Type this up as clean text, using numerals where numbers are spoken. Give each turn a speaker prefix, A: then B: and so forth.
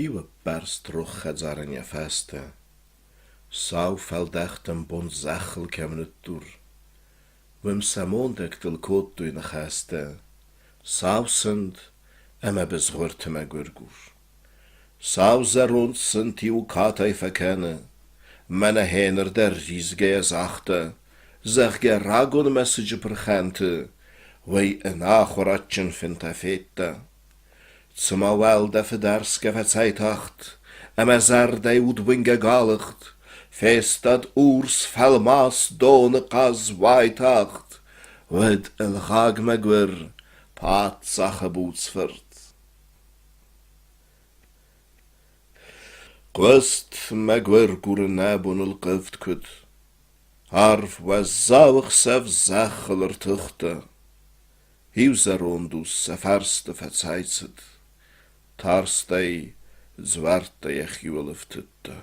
A: Иу ӕппӕрст рох хӕдзарӕн йӕ фӕстӕ, сау фӕлдӕхт ӕмбонд зӕххыл кӕм ныддур, уым сӕ мондӕгтыл кодтой ныхӕстӕ сау сынт ӕмӕ бызгъуырты мӕгуыргур. Сау зӕронд сынт-иу катай фӕкӕны, мӕнӕ гьеныр дӕр ризгӕйӕ загъта, зӕгъгӕ, рагон мӕсыджы пырхӕнты уый ӕнахуыр адджын фынтӕ федта. Цыма уӕлдӕфы дӕрсгӕ фӕцӕйтахт ӕмӕ зӕрдӕйы удуынгӕг алыгъд, фестад урс фӕлмас доны хъаз уайтагъд, уӕд ӕлгъаг мӕгуыр паддзахы буц фырт. Хъуыст мӕгуыргуры нӕбон ӕлхъывд куыд, арв уӕззау ӕхсӕв зӕххыл ӕртыхта. Иу зӕронд ус сӕ фӕрсты фӕцӕйцыд, тарстӕй дзуӕрттӕ йӕхиуыл ӕфтыдта.